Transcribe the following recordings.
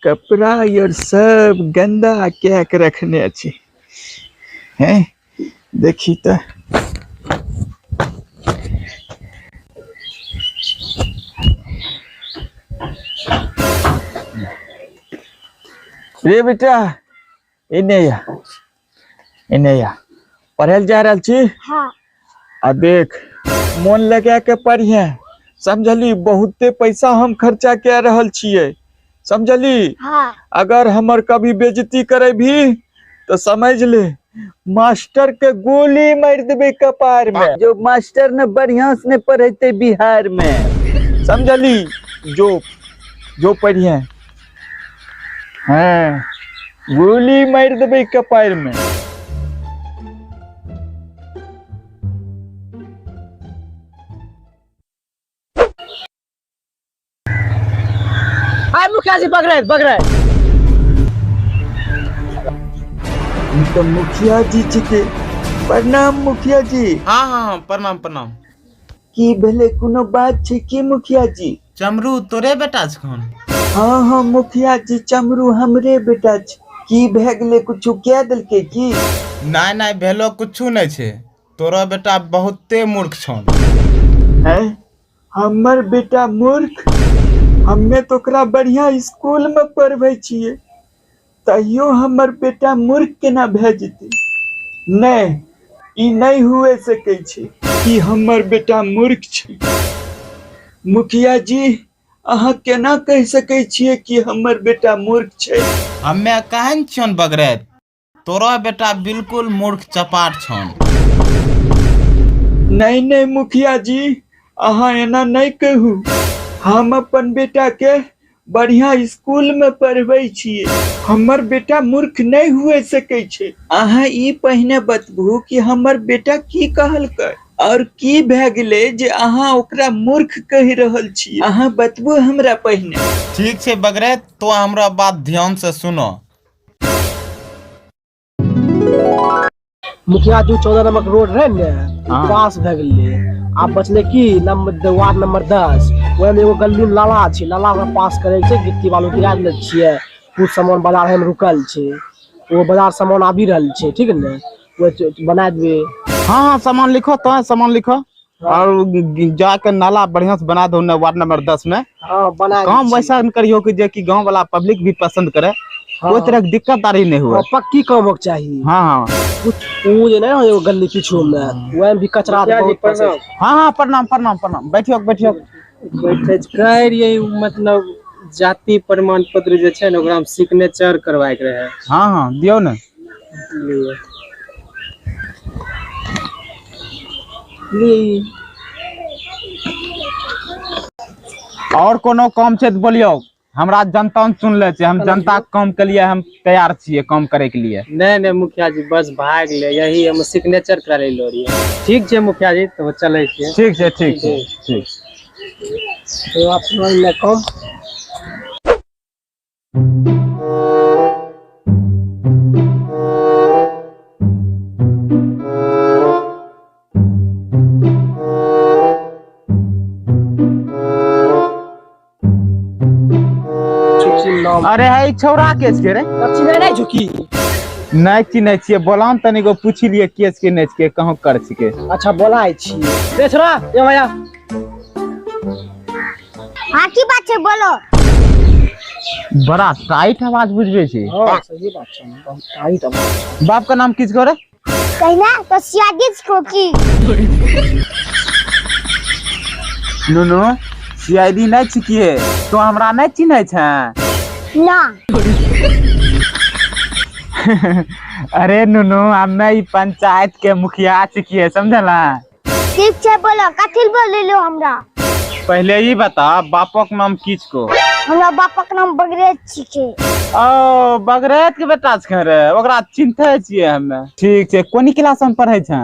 कपड़ा आर सब गंदा कए के रखने छै। हैं, देखी तऽ। रे बेटा, एने या, एने या, पढ़ै लए जा रहल छी? हाँ। आ देख, मोन लगा के पढ़िहे, समझली? बहुते पैसा हम खर्चा कए रहल छियै, समझली? हाँ। अगर हमर कभी बेइज्जती करे भी तो समझ ले, मास्टर के गोली मार देबे कपार में। जो मास्टर ने बढ़िया से नहीं पढ़ेते बिहार में, समझली? जो जो पढ़िए, हाँ, गोली मार देबे कपार में। आय मुखिया जी, बगरे बगरे। ई तो मुखिया जी छिके। प्रणाम मुखिया जी। हाँ हाँ हाँ, प्रणाम प्रणाम। की भेलै, कोनो बात छै की मुखिया जी? चमरू तोरे बेटा छखन? हाँ हाँ मुखिया जी, चमरू हमरे बेटा छै। की भए गेलै, कुछो कह देलकै की? नहीं नहीं, भेलो कुछू नहीं छे, तोरा बेटा बहुते मूर्ख छन। है, हमर बेटा मूर्ख? हमे तो ओकरा बढ़िया स्कूल में पढ़बै छियै, तैयो हमर बेटा मूर्ख केना भए जेतै? नहि, ई नहि हुए सकै छै कि हमर बेटा मूर्ख छै। मुखिया जी, अहाँ केना कहि सकै छियै कि हमर बेटा मूर्ख छै? हमे कहन छियन बगरैत, तोरा बेटा बिल्कुल मूर्ख चपाट छन। नहीं नहीं मुखिया जी, अहाँ एना नहीं कहू। हम अपन बेटा के बढ़िया स्कूल में पढ़बै छियै, हमर बेटा मूर्ख नहीं हुए सकै छै। अहाँ ई पहिने बतबू कि हमर बेटा की कहलकै और की भए गेलै जे अहाँ ओकरा मूर्ख कहि रहल छी? अहाँ बतबू हमरा पहिने। ठीक छै बगरे, तो हमरा बात ध्यान से सुनो। मुखिया जी, 14 नंबर के रोड रहे ने, हाँ। पास भए गेलै। आब बचलै की नंबर, वार्ड नंबर 10, ओहिमे एगो गली मे नाला छै, नाला ओकरा पास करे के छै। गिट्टी बालू गिरा देने छियै, कुछ सामान बाजार मे रुकल छै, ओ बाजार सामान आबि रहल छै, ठीक ने? ओ बना देबै। हाँ हाँ, सामान लिखो तो, सामान लिखो और जाके नाला बढ़िया से बना दो वार्ड नंबर 10 में। हाँ, बना काम दै छियै। वैसा न करियो कि जे कि गांव वाला पब्लिक भी पसंद करे। हाँ। कोई तरह के दिक्कत आरी नहीं हुआ। हाँ, पक्की काम होके चाही। हाँ हाँ। उ जे नहीं एगो गली पीछू में, ओहिमे भी कचरा मुखिया जी, बहुत फंसे। प्रणाम। हाँ हाँ, प्रणाम प्रणाम प्रणाम, बैठियो बैठियो। बैठे छी। कहै रहियै उ मतलब जाति प्रमाण पत्र जे छै ने, ओकरा में सिग्नेचर करवाए के रहे। हाँ हाँ, दियो ने। लिअ। और कोनो काम छै तऽ बोलियौ, हमरा जनता ने चुनले छै, हम जनता के काम के लिए हम तैयार छियै काम करे के लिए। नहीं नहीं मुखिया जी, बस भाग ले, यही हम सिग्नेचर करा ले रहियै। ठीक छै मुखिया जी, तो चलै छियै। ठीक छै, ठीक छै, ठीक। तो अपना लए काम। अरे है, छौड़ा के छियै रे? चिन्है नहि झुकी? नहि चिन्है छियै, बोला ने तनिगो, पूछि लियै के छियै नहि छियै, कहाँ कर छिकै। अच्छा, बोलाय छियै। रे छोरा, ए भैया। हाँ, की बात छै, बोलो। बड़ा टाइट आवाज बुझबै छै। हाँ, सही बात छै, बहुत टाइट आवाज। बाप का नाम किस करे? कहिना तो सियादी को की। नुनू, सीआईडी नहि छिकिए, तो हमरा नहि चिन्है छै? ना। अरे नुनू, हमे ई पंचायत के मुखिया छिकिए, समझला? ठीक छै, बोलो, कथी बोलेलो हमरा? पहले ई बता, बापक नाम की छको? हमरा बापक नाम बगरेज छिके। ओ बगरेज के बेटा छे रे, ओकरा चिन्हते छियै हमे। ठीक छै, कोन क्लास में पढ़ै छे?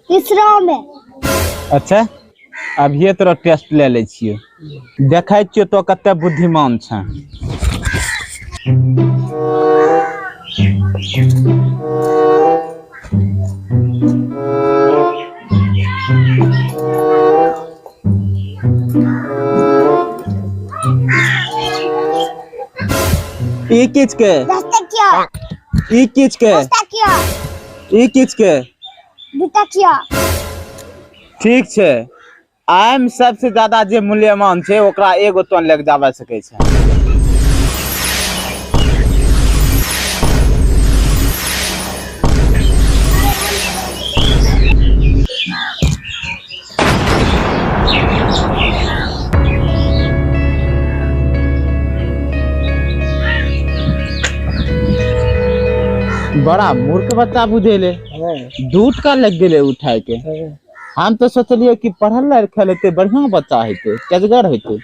तीसरा में। अच्छा, अभिये तोरा टेस्ट ले लै छियै, देखै छियै तो कते बुद्धिमान छे। ई किछ के? 10 टकिया। ई किछ के? 10 टकिया। ई किछ के? 2 टकिया। ठीक छै, आइमे सबसे ज्यादा जे मूल्यवान छै ओकरा एगो तो लग जाबे सकै छै। बड़ा मूर्ख बच्चा बुझेले, दूध का लग गेले उठाय के। हम तो सोचलिए कि पढ़ल लिखल हेतै, बढ़िया बच्चा हेतै, तेजगर हेतै,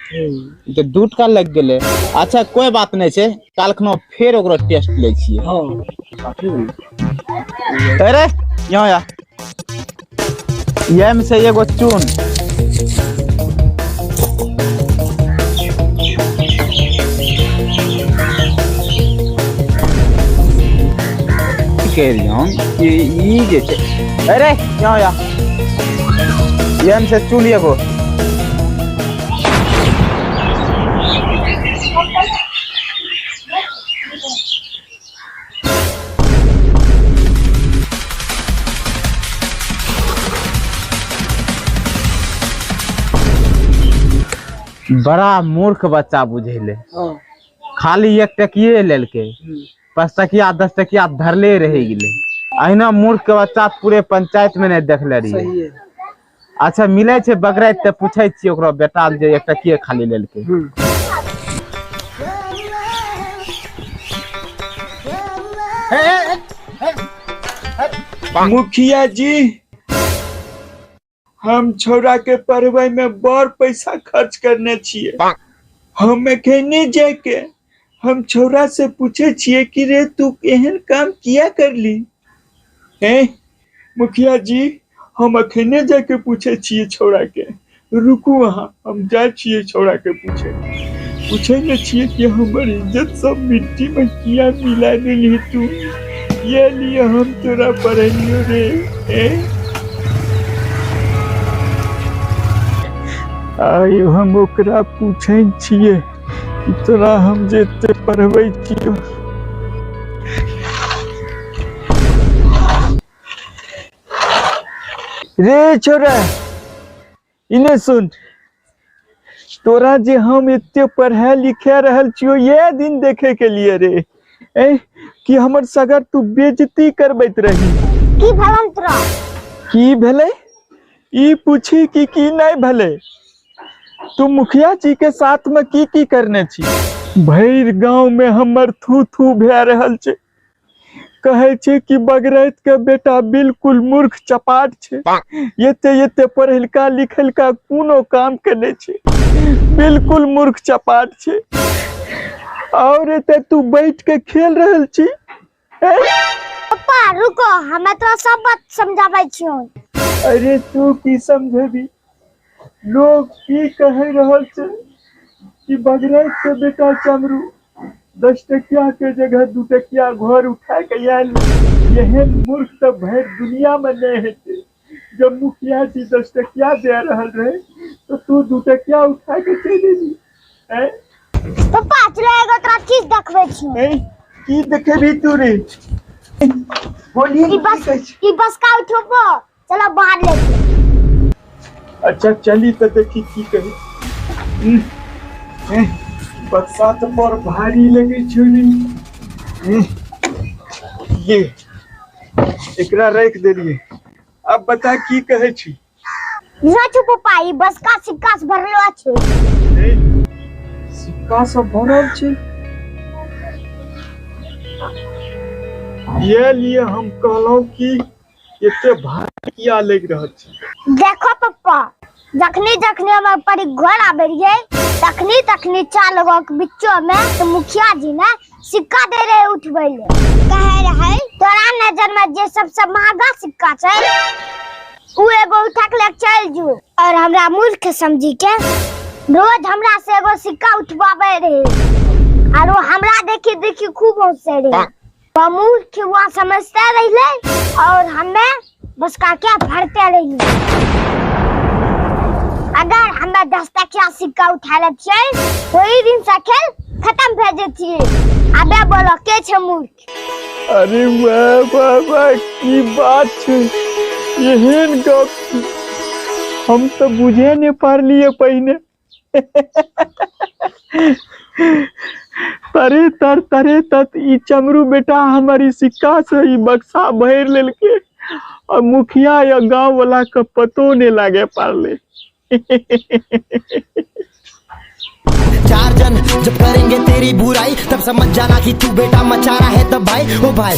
तऽ दूध का लग गेलै। अच्छा कोई बात नहीं छै, काल्हिखना फेर ओकरो टेस्ट लै छियै। अरे यहाँ आ, इएह में से एगो चुन। कहि रहियौ कि ई जे छै, अरे यहाँ आ, इएह में से चुन एगो। बड़ा मूर्ख बच्चा बुझेले, खाली 1 टकिए लेलकै, 5 टकिया 10 टकिया धरले रहि गेलै। अहिना मूर्ख के बच्चा पूरे पंचायत में नहीं देखले रहियै। अच्छा मिलै छै बगराइत तऽ पूछै छियै ओकरो बेटा जे 1 टकिए खाली लेलकै। मुखिया जी, हम छौड़ा के पढ़बै में बड़ पैसा खर्च करने छियै। हम एखने जाके हम छौड़ा से पूछे छियै कि रे तू एहन काम किया करली? ए मुखिया जी, हम एखने जाके पूछे छियै छौड़ा के। रुकू अहाँ, हम जाइ छियै छौड़ा के पूछे। पूछे ने छियै कि हमर इज्जत सब मिट्टी में किया मिला देली तू? ये लिए हम तोरा पढ़लियो रे। ए आइ हम ओकरा पूछै छियै कि तोरा हम जे एते पढ़बै छियौ। रे छोरा, इने सुन, तोरा जे हम एते पढ़ा लिखा रहल छियौ ये दिन देखे के लिए रे, ए कि हमर सगर तू बेइज्जती करबैत रही। की भेलन तोरा? की भेलै ई पूछी कि की नहीं भेलै? तू मुखिया जी के साथ में की की करने छी? भरि गांव में हमर थू थू भए रहल छै। कहै छै कि बगरैत के बेटा बिल्कुल मूर्ख चपाट छै, एते एते पढ़लका लिखलका कोनो काम के नहि छै, बिल्कुल मूर्ख चपाट छै। और एते तू बैठ के खेल रहल छी। पप्पा रुको, हमे तोरा सब बात समझाबै छियौ। अरे तू की समझेबी? लोग की कहि रहल छै कि बगरैत के बेटा चमरू 10 टकिया के जगह 2 टकिया घर उठा के आयल। एहन मूर्ख तऽ भरि दुनिया में नहीं हेतै। जब मुखिया जी 10 टकिया दे रहल रहे तो तू 2 टकिया उठा के चलि एली। पप्पा चलो एगो तोरा चीज देखबै छियौ। की देखेबी तू रे? बोलिए ई बस, ई बस का उठबो, चलो बाहर ले। अच्छा चली तो देखी की कही। बरसात पर भारी लगे छौ रे। ये एकरा रख देलिए, अब बता की कहै छी? ना छौ पप्पा, ई बसका सिक्का से भरलो छै। सिक्का सब भरल छै? ये लिए हम कहलहुँ कि एते भारी किया लागि रहल छै? देखो पप्पा, जखनी जखनी हम परी घर आबे रहिए तखनी तखनी चार लोगों के बीचो में तो मुखिया जी ने सिक्का दे रहे उठबै ले। कहे रहे तोरा नजर में जे सबसे महंगा सिक्का छै उ एगो उठा के लेके चल जो। और हमरा मूर्ख समझी के रोज हमरा से एगो सिक्का उठवाबे रहे और वो हमरा देखी देखी खूब हंसे रहे। मूर्ख हुआ समझते रहले और हमें बस काके भरते रहिए। अगर हमें 10 टकिया सिक्का उठा ले छियै वही दिन से खेल खत्म भए देतियै। आबे बोलो के छै मूर्ख? अरे वाह वाह वाह, की बात छै, एहन गप छै हम तऽ बुझे नहि पारलियै पहिने। तरे तर तरे तत ई चमरू बेटा हमर ई सिक्का से ई बक्सा भरि लेलकै और मुखिया या गांव वाला के पतो नहीं लागे पारले। चार जन जब करेंगे तेरी बुराई तब समझ जाना कि तू बेटा मचा रहा है तब भाई ओ भाई।